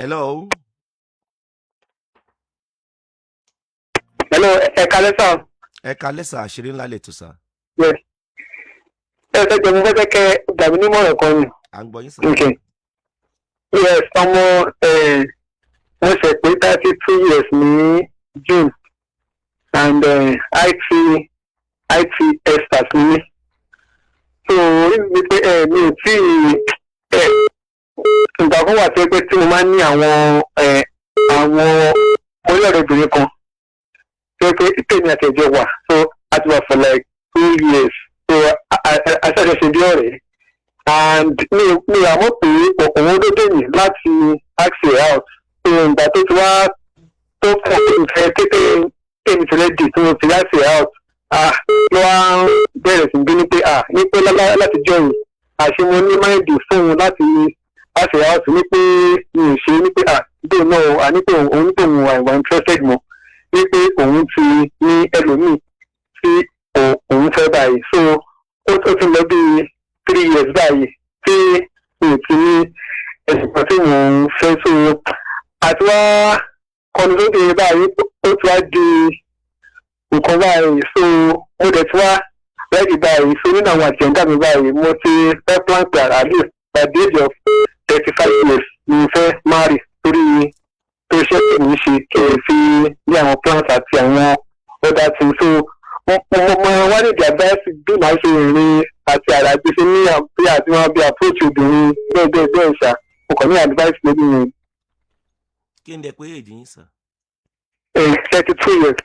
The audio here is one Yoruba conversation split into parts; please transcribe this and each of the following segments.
Hello. Hello, ẹ kalẹ́ sà. Ẹ kalẹ́ sà, àṣírí ńlá lè tó sà. Yes. Ẹ ṣe jẹ́ mo fẹ́ kẹ́ gbà mí nímọ̀ràn kan ni. À ń gbọ́ yín sà. Okay. Yes, ọmọ mo ṣe pé 32 years ní June and IT expert ni mí. So ní pé mi ò tí ì ìgbà kan wà tó yẹ pé tí mo máa ń ní àwọn orílẹ̀-èdè kan tó yẹ pé tèmi àti ẹ̀jẹ̀ wà, so a ti wà for like 2 years, so aṣáájú ṣe bí ọ̀rẹ́ and mi àmọ́ pé òun ló dé mi láti ask her out. So ìgbà tó ti wá tó fún ìfẹ́ tètè tèmi ti ready tí mo ti ask her out, ah, ló wá ń bẹ̀rẹ̀ sí bínú pé, ah, ní pé láti jọ yìí àṣé mo ní mind fún un láti ask her out, ní pé mi ò ṣe, ní pé, ah, bẹ́ẹ̀ náà, à ní pé òun ní pé òun wà interested mọ́, ní pé òun ti ní ẹlòmíì tí òun fẹ́ báyìí. So ó ti lọ bíi 3 years báyìí tí mi ò ti ní ẹ̀sùn kan tí mò ń fẹ́. So àti wá kọnu sókè báyìí, ó ti wá di nǹkan báyìí. So mo dẹ̀ ti wá ready báyìí. So nínú àwọn agenda mi báyìí, mo ti fẹ́ plan pé at least by the age of 35 years ni mo fẹ́ marry, torí tó iṣẹ́ tí mo ń ṣe kí n fi ní àwọn plans àti àwọn other things. So mo wá ní the advice bí màá ṣe rìn àti àràgbé ṣe ní bí àti wọn bí approach obìnrin bẹ́ẹ̀ bẹ́ẹ̀ bẹ́ẹ̀ ṣá. Mo kàn ní advice lórí yẹn. Kí n dẹ pé èjì yín sà? 32 years.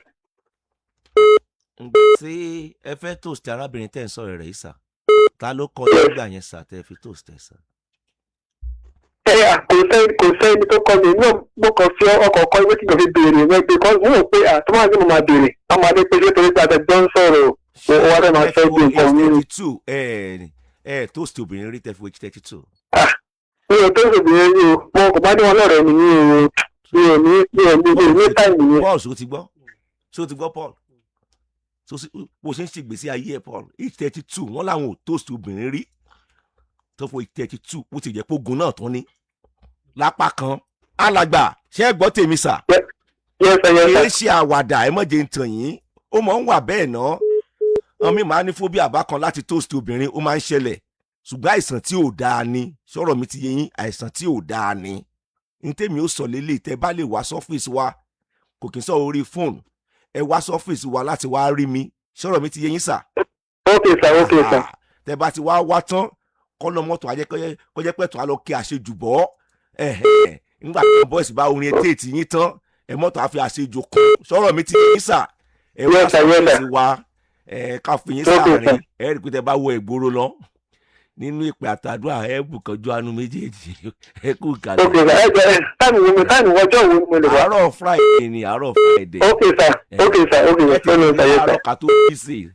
Ǹgbà tí ẹ fẹ́ toast arábìnrin tẹ́ ń sọ̀rọ̀ rẹ̀ yìí sà, ta ló kọ nígbà yẹn sà tẹ́ fi toast ẹ̀ sà? Ẹ à, kò sẹ́ni tó kọ́ mi náà. Mo kàn fi ọkọ̀ kọ́ ìwé tí mo fi béèrè rẹ because mo rò pé àtúmọ̀ àti mo máa béèrè wọ́n máa dé pé ṣé torí pé àtẹ̀jọ́ ń sọ̀rọ̀ ó wá fẹ́ máa fẹ́ gbé nǹkan mi. 32, ẹ toast obìnrin rí tẹ́ fi wé 32? Ah, mi ò tó ṣòbìnrin rí o. Mo kò bá ní wọn lọ́rẹ̀ẹ́ mi ní o. Mi ò ní time yẹn. Paul, ṣó ti gbọ́? Ṣó ti gbọ́, Paul? Ṣó bó ṣe ń ṣègbésí ayé ẹ, Paul, age 32, wọ́n làwọn ò toast obìnrin rí tó fún age 32, bó ti jẹ́ pé ogun náà tún ní lápá kan. Alàgbà, ṣé ẹ gbọ́ tèmi sà? Yes sir, yes Kì sir. í ṣe àwàdà, ẹ mọ̀jẹ̀ ń tàn yín. Ó mọ̀ ń wà bẹ́ẹ̀ náà. Wọn mi máa ní phobia bákan láti toast obìnrin, ó máa ń ṣẹlẹ̀, ṣùgbọ́n àìsàn tí ò dáa ni. Sọ̀rọ̀ mi ti yé yín? Àìsàn tí ò dáa ni. Ní tèmi ó sọ lélẹ̀, tẹ́ bá lè wá sọ́fíìsì wa, kò kí n sọ orí fóònù, ẹ wá sọ́fíìsì wa láti wá rí mi. Sọ̀rọ̀ mi ti yé yín sà? Okay sir, okay sir. Ah, tẹ́ bá ti wá wá tán, kọ́nà mọ́tò ajẹ́ kọjẹ́ pẹ̀tọ́ á lọ kí àṣejù bọ́. Ẹ̀hẹ́n, nígbà tí boys bá orin etí yín tán, ẹ mọ́tò á fi àṣejù kún. Sọ̀rọ̀ mi ti yé yín sà? Ẹ wá Yes, sir, yes, sir. sọ́fíìsì wa, ẹ ká fi yín Okay, sáàrin. sir. Ẹ rí i pé tẹ́ bá wọ ìgboro lọ nínú ìpè àtàdúrà, ẹ bùkànjú àánú méjèèjì. Ẹ kú kàlẹ́. Okay sir. Ẹ jẹ́ ẹ time wo time ọjọ́ wo ni mo lè wá? Àárọ̀ Friday ni, àárọ̀ Friday. Okay sir, okay sir, okay Ẹ sir, no, sir, yes sir. Àárọ̀ ká tó bí sí,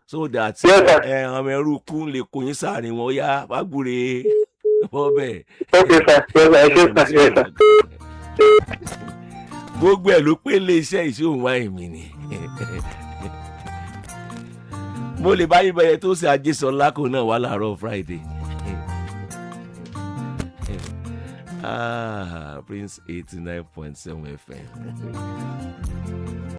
so that Yes, sir. ẹ ọmọ ẹrú kú lè kó yín sáàrin wọn. Yá wá gbúre bọ́ bẹ́ẹ̀. Okay sir, yes sir, ẹ ṣé sir, yes sir. Gbogbo ẹ̀ ló pé iléeṣẹ́ ìṣòwò wáyé mi ni mo lè bá yín bẹ̀rẹ̀ tó ṣe àjẹsọ̀lá kò náà wà láàárọ̀ Friday. Ah, Prince 89.7 FM.